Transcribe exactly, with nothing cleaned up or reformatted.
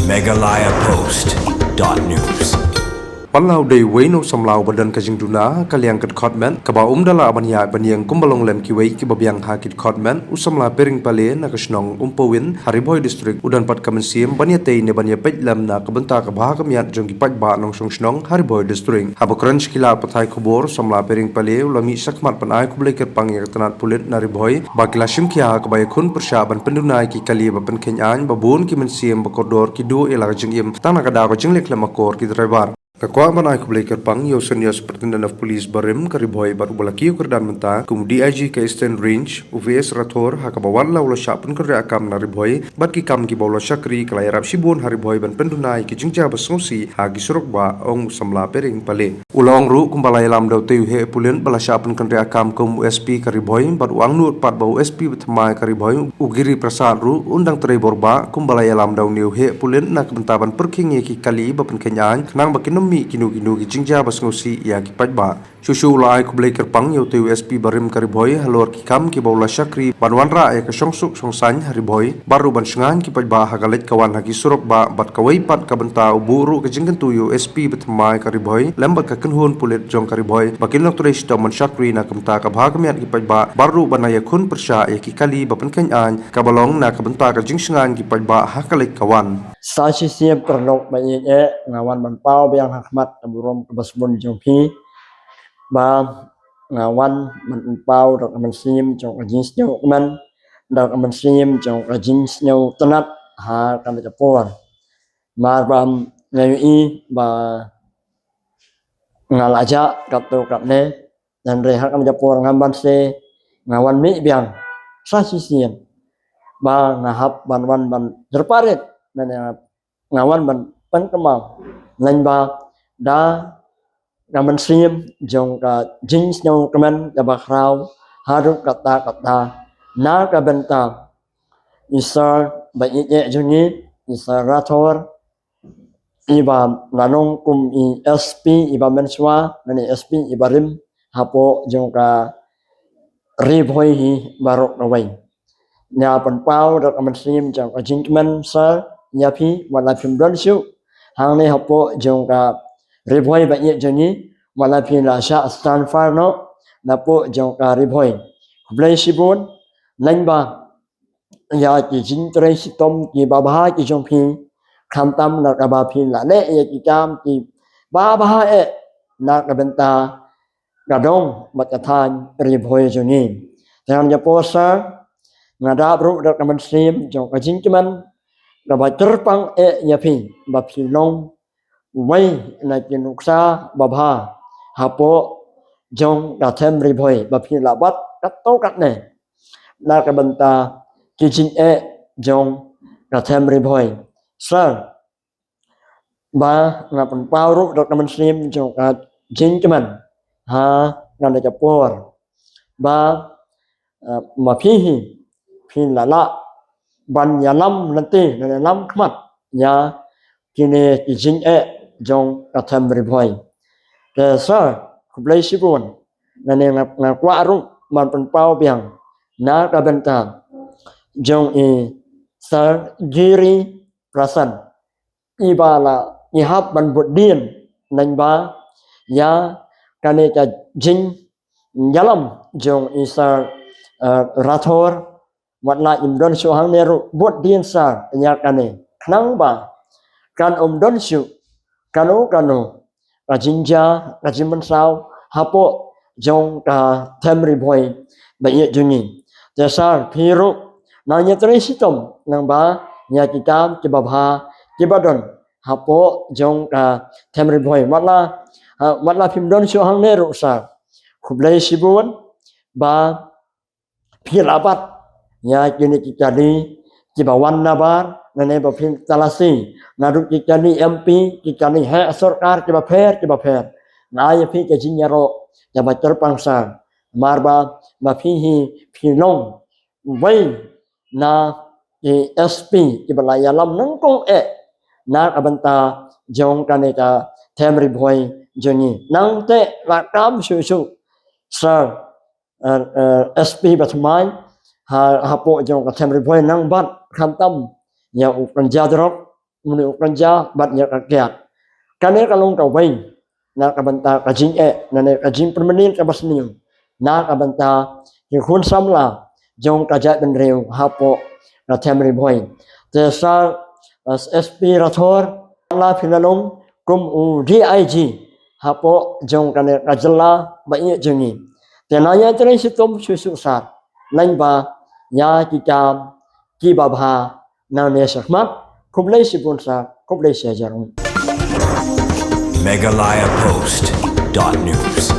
Meghalaya Post dot news. Pynlaw dei uwei na u samla uba don ka jingduna ka liang ki dkhot met kaba um da lah ban ïaid ban ïeng kumba long lem kiwei kiba biang ha ki dkhot met, u samla Pering Pale na ka shnong Umpawin ha Ri Bhoi District u don pat ka mynsiem ban ïatei ne ban ïapeit lem na ka bynta ka bha ka miat jong ki paidbah nongshong shnong ha Ri Bhoi District. Haba kren sha ki lad pathai khubor, samla Pering Pale u la mih shakhmat ban ai khublei kyrpang ïa ka tnat pulit na Ri Bhoi ba ki la shim khia ha kaba ïakhun pyrshah ban pynduna ïa ki kali ba pynkheiñ aiñ ba bun ki mynsiem ba kordor ki duh ïa la ka jingim tang na ka daw ka jingleh khlem akor ki driver. Nga kwah ban ai khublei kyrpang ïa u Senior Superintendent of Police barim ka Ri Bhoi bad uba la kiew kyrdan mynta kum u D I G ka Eastern Range, u V S Rathore, ha kaba wat la u la shah pynkynriah kam na Ri Bhoi bad ki kam kiba u la shakri ka la ïarap shibun ha Ri Bhoi ban pynduna ïa ki jingjia ba sngewsih ha ki surok bah, ong u samla Pering Pale. U la ong ruh kumba la ïalam da utei u heh pulit ba la shah pynkynriah kam kum u S P ka Ri Bhoi bad u angnud pat ba u S P bathymmai ka Ri Bhoi u Giri Prasad ruh un dang trei bor bah kumba la ïalam da une u heh pulit na ka bynta ban pyrkhing ïa ki kali ba pynkheiñ aiñ khnang ba kin ym mih kino kino ki jingjia ba sngewsih ïa ki paidbah. Shuh shuh u la ai khublei kyrpang ïa utei u S P barim ka Ri Bhoi halor ki kam kiba u la shakri ban wanrah ïa ka shongsuk shongsaiñ ha Ri Bhoi bad ruh ban shngaiñ ki paidbah ha ka leit ka wan ha ki surok bah bad kawei pat ka bynta u buh ruh ka jingkyntu ïa u S P bathymmai ka Ri Bhoi lem bad ka kynhun pulit jong ka Ri Bhoi ba kin long trei shitom ban shakri na ka bynta ka bha ka miat ki paidbah bad ruh ban ïakhun pyrshah ïa ki kali ba pynkheiñ aiñ kaba long na ka bynta ka jingshngaiñ ki paidbah ha ka leit ka wan. Sa shisien paralok ba ïeit eh, nga wan ban paw biang ha khmat ka burom kaba sbun jong phi ba nga wan ban paw da ka mynsiem jong ka jingsngew kmen, da ka mynsiem jong ka jingsngew tnat ha kane ka por. Namar ba nga ïohi ba nga la jah katto katne, hynrei ha kane ka por nga ban se nga wan mih biang sa shisien ba nga hap ban wan ban jyrparit, ne nga wan ban pynkynmaw lyngba da ka mynsiem jong ka jingsngew kmen kaba khraw haduh katta katta na ka bynta i Sir ba ïeit eh jong ngi, i Sir Rathore, iba la long kum i S P iba mynshuwa, lane S P iba rim hapoh jong ka Ri Bhoi hi baroh kawei. Nga pynpaw da ka mynsiem jong ka jingkmen Sir ïa phi, wat la phim don shuh hangne hapoh jong ka Ri Bhoi ba ïeit jong ngi, wat la phi la shah stand fire noh napoh jong ka Ri Bhoi. Khublei shibun lyngba ïa ki jingtrei shitom kiba bha ki jong phi, khamtam na kaba phi la leh ïa ki kam kiba bha eh na ka bynta ka dong bad ka thaiñ Ri Bhoi jong ngi. Te ha kane ka por Sir, nga dap ruh da ka mynsiem jong ka jingkmen kaba kyrpang eh ïa phi ba phi long uwei na ki nuksa ba bha hapoh jong ka them Ri Bhoi ba phi la bat katto katne na ka bynta ki jingeh jong ka them Ri Bhoi. Sir, ba nga pynpaw ruh da ka mynsiem jong ka jingkmen ha kane ka por ba, eh, ma phi hi phi la lah ban ïalam lynti, ïalam khmat ïa kine ki jingeh jong ka them Ri Bhoi. Te Sir, khublei shibun, nga ne nga, nga kwah ruh ban pynpaw biang na ka bynta jong i Sir Giri Prasad, iba la i hap ban bud dien lyngba ïa kane ka jingïalam jong i Sir, eh, Rathore, wat la im don shuh hangne ruh bud dien Sir ïa kane, khnang ba kan ym don shuh kano kano ka jingjia ka jingmynsaw hapoh jong ka them Ri Bhoi ba ïeit jong ngi. Te Sir, phi ruh nang ïatrei shitom lyngba ïa ki kam kiba bha kiba don hapoh jong ka them Ri Bhoi, wat la, ha, wat la phim don shuh hangne ruh Sir. Khublei shibun ba phi la bat ïa kine ki kali kiba wan nabar, lane ba phi talasi naduh ki kali M P, ki kali heh sorkar kiba pher kiba pher. Nga ai ïa phi ka jingïaroh kaba kyrpang Sir, namar ba ma phi hi phi long uwei na ki S P kiba la ïalam nyngkong eh na ka bynta jong kane ka them Ri Bhoi jong ngi. Nang te la kam shuh shuh Sir, eh, eh, S P bathymmai ha, hapoh jong ka them Ri Bhoi nang bat khamtam ïa u kynja drok, mano u kynja bad ïa ka kiad. Kane ka long kawei na ka bynta ka jingeh, na ne ka jingpyrmane kaba sniew na ka bynta ki khun samla jong ka jaitbynriew hapoh ka them Ri Bhoi. Te Sir, eh, S P Rathore, la phi la long kum u D I G hapoh jong kane ka jylla ba ïeit jong ngi. Te na ïa trei shitom shu suk sar, lyngba ïa ki kam kiba bha na ne shakhmat. Khublei shibun Sir, khublei shihajar. Meghalaya Post dot news.